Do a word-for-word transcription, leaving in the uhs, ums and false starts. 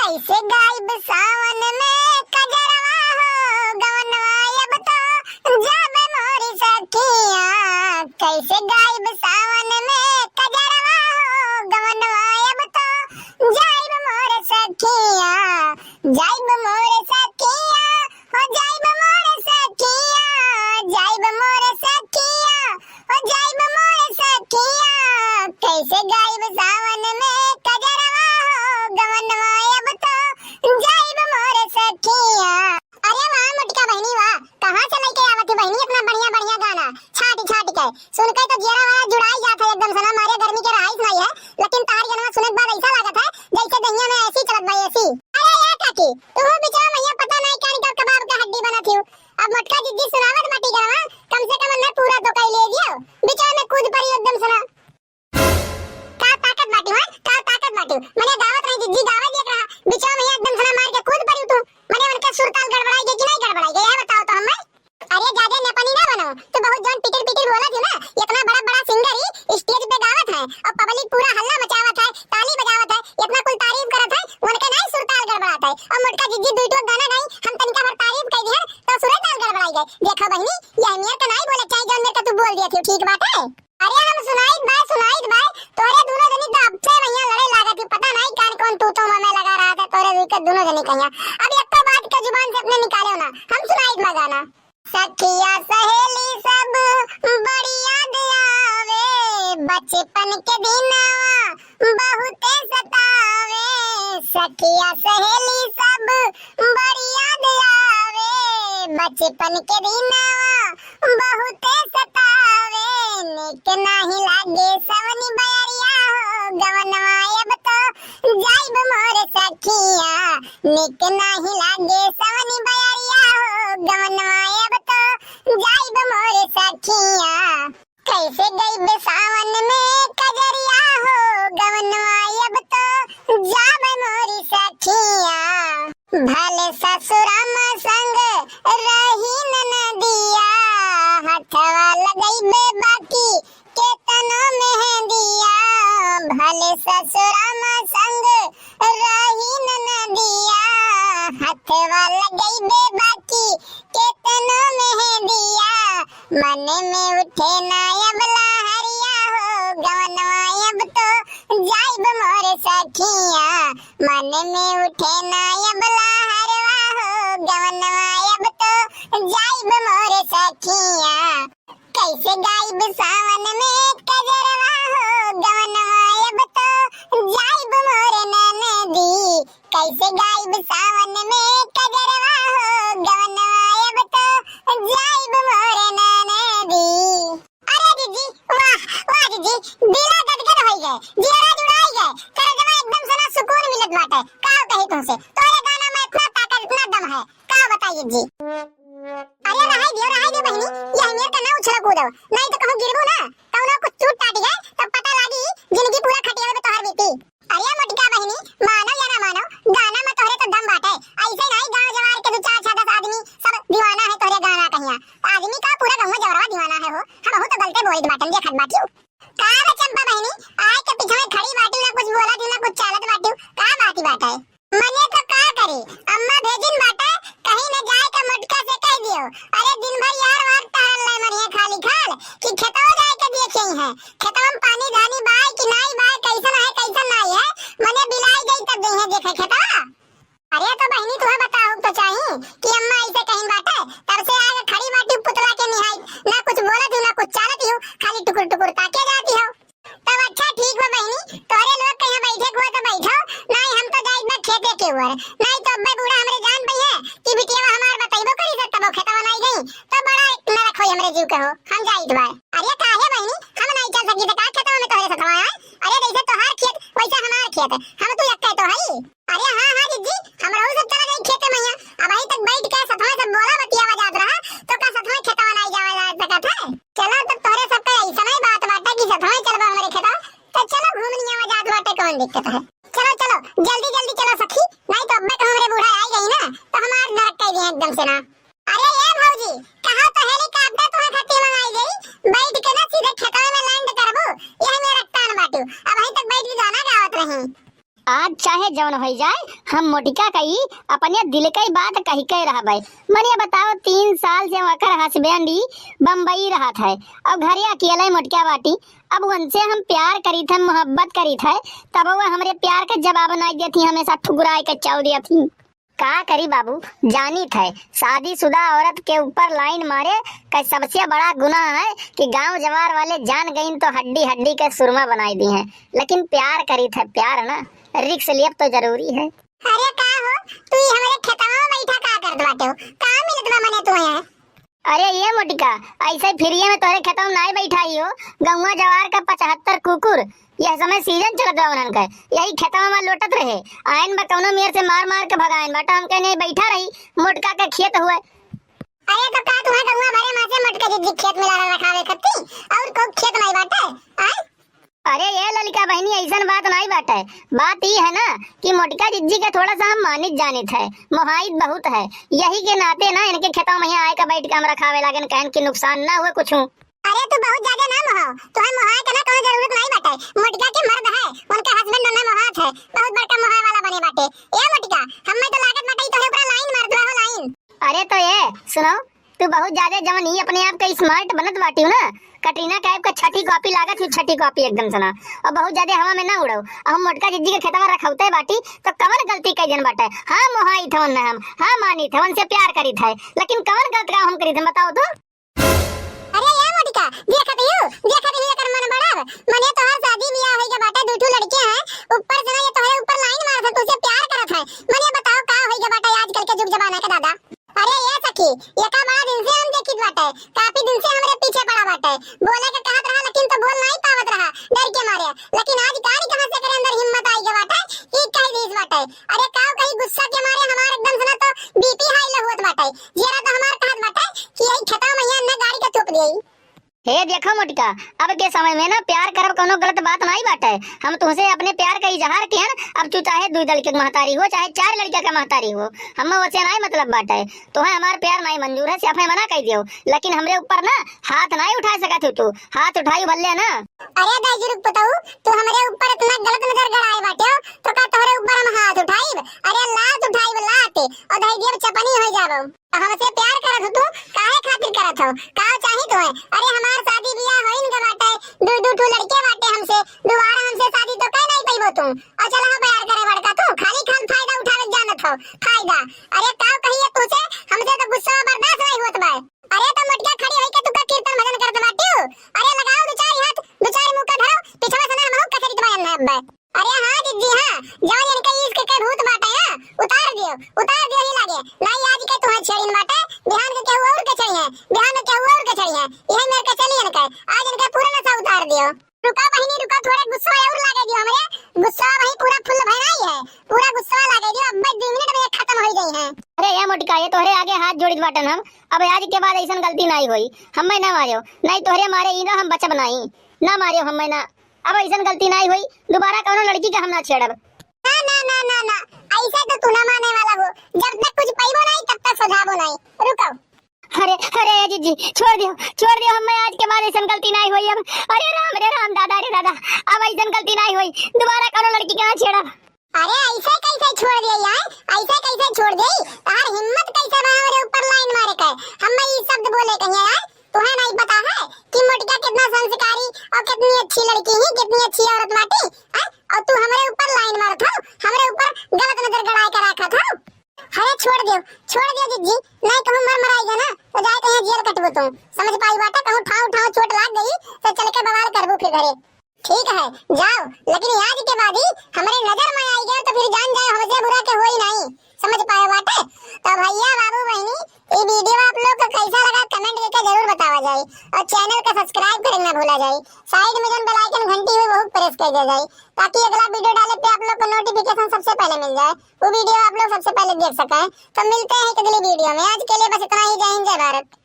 कैसे गाइब सावन में कजरवा हो गवनवा, अब तो जाबे मोरी सखिया। कैसे गाइब सावन में कजरवा हो गवनवा, अब तो जाइब मोर सखिया। जाइब मोर सखिया, हो जाइब मोर सखिया, जाइब मोर सखिया, हो जाइब मोर सखिया। कैसे गाइब सावन में कजरवा हो गवनवा, अब तो जाइब मोर सखिया। अरे वाह मोटका बहिनी वाह, कहाँ से लइके आवत ही बहिनी इतना बढ़िया बढ़िया गाना छाट छाट के? सुन के तो जियरा वाला जुड़ाई जात है एकदम से ना, मारे गर्मी के रहाइश नहीं है। लेकिन तार गनवा सुनत बाद ऐसा लागत है जैसे दहिया में एसी चलत बा, एसी। अरे ए काकी, तू बिचवा में यहाँ पता नहीं क्या निकल कबाब का हड्डी बनत हियो। अब मोटका जिज्जी सुनावत बाटी गनवा, कम से कम अन्ना पूरा तो कई ले दियो। बिचवा में कूद पड़ी एकदम से ना। का ताकत बाटी हो, का ताकत बाटी हो? मने गावत रही जिज्जी, गावे दियत रहा, बिचवा में यहाँ एकदम से ना मार के कूद पड़ी तू। मने उनके सुरताल गड़बड़ाई गई कि नहीं गड़बड़ाई गई, यह बताओ तो हमें। अरे ज्यादा नेपाली ना बनो, तू बहुत जौन पिटिर पिटिर बोलत ही ना, इतना बड़ा बड़ा सिंगर ही स्टेज पे गावत है और पब्लिक पूरा हल्ला मचावत है, ताली बजावत है, इतना कुल तारीफ करत है, उनके नहीं सुरताल गड़बड़ात है। और मोटका जिज्जी दुई टोक गाना गाई, हम तनिका भर तारीफ कई दिहन तो सुरताल गड़बड़ाई गए। देखो बहिनी, यह मेर का नहीं बोले चाहे जौन मेर का तू बोल दिया थी, ठीक बात है। अरे हम सुनाइत बाय, सुनाइत बाय, तोरे दोनों जनी तो अब से भैया लड़े लागत ही, पता नहीं कान कौन तू तो में लगा रहा था, तोरे दोनों जनी कहिया। अब एक तो बात का जुबान से अपने निकाले हो ना, हम सुनाइत बा गाना। सखिया सहेली सब बड़ी याद आवे, बचपन के दिनवा बहुते सतावे। सखिया सहेली सब बड़ी याद आवे, बचपन के दिनवा बहुते सतावे। निक नाही लागे सवनी बयरिया हो गवनवा, अब तो जाइब मोर सखिया। निक नाही लागे सवनी बयरिया हो गवनवा, अब तो जाइब मोर सखिया। कैसे गइब सावन में कजरिया हो गवनवा, अब तो जाब मोरी सखिया। भले ससुरा में संग रही ननदिया, हथवा लगइबे बाकी केतनो मेहंदिया। भले ससुरा में संग रही ननदिया, हथवा लगइबे बाकी केतनो मेहंदिया। मन में उठे ना अब लहरिया हो गवनवा, अब तो जाइब मोर सखिया। मन में उठे ना अब लहरवा हो गवनवा, अब तो जाइब मोर सखिया। कैसे गाइब सावन में कजरवा हो गवनवा, अब तो जाइब मोर ननदी। कैसे गाइब सावन में कजरवा हो गवनवा, अब तो जाइब मोर ननदी। अरे जिज्जी, वाह, वाह जिज्जी, दिला गदगद होई गए, जियरा जुड़ाई गए, करजवा एकदम से ना सुकून मिलत बाटे। का कही तुमसे, तोरे गाना में इतना ताकत, इतना दम है, का बताई जिज्जी। अरे रहाई दियो, रहाई दियो बहिनी, यह मेर का ना उछला कूदो, नहीं तो कहूँ गिरबू ना, कौनो कुछ टूट टाट गए, तब पता लागी जिंदगी पूरा खटिया में तोहर बीती। अरे मोटका बहिनी, मानो या ना मानो, गाना में तोहरे तो दम बाटे। ऐसे नहीं गांव जवार के दो चार छह दस आदमी सब दीवाना है तोहरे गाना कहिया। आदमी का पूरा गांव जवरवा दीवाना है हो। हम बहुत गलते बोलित बाटन, देखत बाटियो। का रे चंपा बहिनी, आए के पीछे में खड़ी बाटियो, ना कुछ बोलत ही, ना कुछ चालत बाटियो, का बात ही बाटे? मने तो का करी, अम्मा भेजिन बाटे, कहीं न जाए के मोटका से कह दियो। अरे दिन भर यार वार टहल ले मरिए खाली खाल, कि खेतवा जाए के देखे हैं। खेतवा में पानी धानी बाय कि नाई बाय, कैसन है कैसन नाई है, मने बिलाई गई तब जइहे देखे खेतवा। अरे तो बहिनी तुहे बताओ तो चाही कि अम्मा ऐसे कहीं बाटे, तब से आगे खड़ी बाटी पुतला के निहाई, ना कुछ बोलत ही ना कुछ चालत ही, खाली टुकुर टुकुर ताके जाती हो। तब अच्छा ठीक बा बहिनी, तोहरे लोग कहीं बैठे के हुआ तो बैठो, नहीं हम तो जाई बा खेते के ओर, नहीं तो अब्बे बूढ़ा हमरे जान पइहे कि बिटिया हमार बतइबो करी से तबो खेतवा नाई गई, तो बड़ा नरक होई हमरे जीव के हो, हम जाइत बा। अरे काहे बहिनी, हम नाई चल सकी तो का खेतवा में तोहरे सथवा आए? अरे जैसे तोहार खेत वैसे हमार खेत, हम तू एक्के तो हई। अरे हाँ हाँ जिज्जी, हमरहू सब चला जाई खेते में। अब अभी तक बैठ के सथवा सब बोला बतियावा जात रहा, तो का सथवा खेतवा नाई जावा जात सकत है? चला तब तोहरे सबका ऐसा नहीं बात बाटे कि सथवा चलबा हमरे खेतवा, तो चलो घूमनिया में जात बाटे, कौन दिक्कत है? चलो चलो जल्दी जल्दी चलो सखी, नहीं तो अब्बे तो हमरे बूढ़ा आई गई ना तो हमार नरक कह दिए एकदम से ना। अरे ए भौजी, कहा तो हेलीकॉप्टर तुम्हें खातिर मंगाई गई, बैठ के ना सीधे खेतवा में लैंड करबू, यही मेरा कान बाटू। अब वहीं तक बैठ के गाना गावत रही। आज चाहे जौन होइ जाए, हम मोटिका कई अपने दिल कई बात कहि के रहबे। मने बताओ, तीन साल से वकर husband ही बम्बई रहत है और घरे अकेले मोटिका बाटी। अब उनसे हम प्यार करीत है, मोहब्बत करीत है, तब वो हमरे प्यार के जवाब नाई देती, हमेशा ठुकराए के चाव देती। का करी बाबू, जानित है, शादीशुदा औरत के ऊपर line मारे का सबसे बड़ा गुनाह है कि गांव जवार वाले जान गईन तो हड्डी हड्डी के सुरमा बनाई दी हैं। लेकिन प्यार करीत है, प्यार ना, risk लेब तो जरूरी है। अरे का हो, तू ई हमरे खेतवा में बैठा का करत बाटे हो? का मिलत बा मने तू यहाँ? अरे ये मोटिका, ऐसे फिरिये में तोहरे खेतवा में नाई बैठा ही हो, गौवा जवार का पचहत्तर कुकुर यह समय season चलत बा उन्हन के, यही खेतवा में लोटत रहे। आयन बा कौनो मेर से मार मार के भगायन बाटा, हम कहने बैठा रही, मोटका के खेत हुए। अरे तो का तुम्हारे गौवा भरे माँ से मोटका जिज्जी खेत में लाड़ा रखावे खत्ती? और को खेत नाई बाटे? आय? अरे ये ललिका बहिनी, ऐसन बात नाई बाटे। बात ई है ना कि मोटका जिज्जी के थोड़ा सा हम मानित जानित है, मोहाइत बहुत है, यही के नाते ना इनके खेतवा में यहाँ आए का बैठ के हम रखावे लागन, कहन कि नुकसान ना हुए कुछ। अरे तू बहुत ज्यादा ना मोहाओ, तोहे मोहाए के ना कोनो जरूरत नाई बाटे। मोटका के मर्द है, उनका husband ना मोहात है, बहुत बड़का मोहाए वाला बने बाटे। ए मोटका, हम्मे तो लागत बाटे ई तोहरे ऊपर line मारत बा हो, line। अरे तो ये सुनो, तू बहुत ज्यादा जवन ई अपने आप के smart बनत बाटी हो ना, कटरीना कैफ का छठी copy लागत ही, छठी copy एकदम से ना। और बहुत ज्यादा हवा में ना उड़ो। अब हम मोटका जिज्जी के खेतवा रखौते बाटी तो कवन गलती कई देन बाटे? हाँ मोहाइत हवन ना हम, हाँ मानित हवन से प्यार करीत है, लेकिन कवन गलत काम हम करीत हम बताओ तो? अरे ये मोटिका, देखत हियो, देखत हियो एकर मन बड़ा। मने तोहार शादी बियाह होई के बाटे, दू ठो लड़के हैं, ऊपर से ना ये तोहरे ऊपर line मारत है, तुझसे प्यार करत है। मने बताओ का होई के बाटे आजकल के जुग जमाना के दादा। अरे ये सखी, ये का बड़ा दिन से हम देखित बाटे, काफी दिन से हमरे पीछे पड़ा बाटे। बोले के कहत रहा लेकिन तो बोल नहीं पावत रहा डर के मारे। लेकिन आज का नहीं कहाँ से करे अंदर हिम्मत आई के बाटे, ई कह दीस बाटे। अरे का कही गुस्सा के मारे हमार एकदम से ना तो B P high low होत बाटे। जियरा तो हमार कहत बाटे कि यही खेतवा में यहाँ न गाड़ी के थूक दिए। हे देखो मोटका, अब के समय में ना प्यार करब कौनो गलत बात नाई बाटे। हम तुहसे अपने प्यार का इजहार किहन, अब तू चाहे दुई लड़के के महतारी हो, चाहे चार लड़के के महतारी हो, हमें वसे नाई मतलब बाटे। तोहे हमार प्यार नाई मंजूर है, से अपने मना कई दियो, लेकिन हमरे ऊपर ना हाथ नाई उठा सकत हो तू, हाथ उठाई भल्ले ना। अरे दाई जी रुक पताऊ, तू हमरे ऊपर इतना गलत नजर गड़ाए बाटे हो, तो का तोहरे ऊपर हम हाथ उठाइब? अरे लात उठाइब लात, और दाई जी अब चपनी हो जाबो। हमसे प्यार करत हो तू, काहे खातिर करत हो? का चाही तोहे? अरे हमार शादी बियाह होइन ग बाटे, दू दू ठो लड़के बाटे हमसे, दोबारा हमसे शादी तो कह नहीं पइबो तू। और चला हो प्यार करे बड़का तू, खाली खाल फायदा उठावे जानत हो, फायदा। अरे का कहिए तुझे, हमसे तो गुस्सा बर्दाश्त नहीं होत बा। अरे तो मोटका खड़ी होई के तू का कीर्तन भजन करत बाटियो? अरे लगाओ दो चार हाथ, दो चार मुक्का धरो, पिछवा से ना हमहू कचरी के बजन है अब्बे। अरे हाँ जिज्जी हाँ, जाओ इनके इश्क के भूत बाटे ना, उतार दियो, उतार दियो ही लागे। नाई आज के तुहे छेड़िन बाटे, बिहान के केहू और के छेड़ी है, बिहान के केहू और के छेड़ी है। यही मेर के चली इनके, आज इनके पूरा नशा उतार दियो। रुका बहिनी रुका, थोड़े गुस्सा और लागे दियो हमरे, गुस्सा वही पूरा फुल भराई है, पूरा गुस्सा लागे दियो, अब दो मिनट में ये खत्म हो गई है। अरे ये मोटका, ये तोहरे आगे हाथ जोड़ित बाटन हम, अब आज के बाद ऐसन गलती नाई होई, हमें ना मारियो, नाई तोहरे मारे ई ना हम बचब नाई, ना मारियो हमें ना। अब ऐसन गलती नाई होई, दोबारा कौनो लड़की के हम ना छेड़ब। ना, ना, ना, ना, ना, ऐसे तो तू ना माने वाला हो। जब तक कुछ पाइबो नाई, तब तक सुधाबो नाई। रुको। अरे, अरे, ए जिज्जी, छोड़ दियो, छोड़ दियो, हमें आज के बाद ऐसन गलती नाई होई अब। अरे राम, रे राम, दादा, रे दादा, अब ऐसन गलती नाई होई, दोबारा कौनो लड़की के ना छेड़ब। अरे ऐसे कैसे छोड़ दिए यार, ऐसे कैसे छोड़ दी? तार हिम्मत कैसे बा हमरे ऊपर line मारे के? हमें ई शब्द बोले कहिए यार? तुहे नहीं पता है कि मोटिका कितना संस्कारी और कितनी अच्छी लड़की है, कितनी अच्छी औरत बाटी, हैं? और तू हमरे ऊपर line मारत हो, हमरे ऊपर गलत नजर गड़ाए के रखत हो। अरे छोड़ दियो, छोड़ दियो जिज्जी, नहीं कहूँ मर मराई ना, तो जाए कहीं जेल कटबो तू। समझ पाई बाटा, कहूँ ठाव ठाव चोट लाग गई, तो चल के बवाल करबू फिर घरे। ठीक है, जाओ, लेकिन आज के बाद ही हमरे नजर में आई गए तो फिर जान जाए हमसे बुरा के होई नहीं। समझ पाए बाटे? तो भैया, बाबू, बहिनी, ये video आप लोग को कैसा लगा, comment करके जरूर बतावा जाए और channel का subscribe करना ना भूला जाए। Side में जौन bell icon घंटी हुई, वहू press कर दिया जाए, ताकि अगला video डाले पे आप लोग को notification सबसे पहले मिल जाए, वो video आप लोग सबसे पहले देख सकें। तो मिलते हैं एक अगली video में, आज के लिए बस इतना ही। जय हिंद, जय भारत।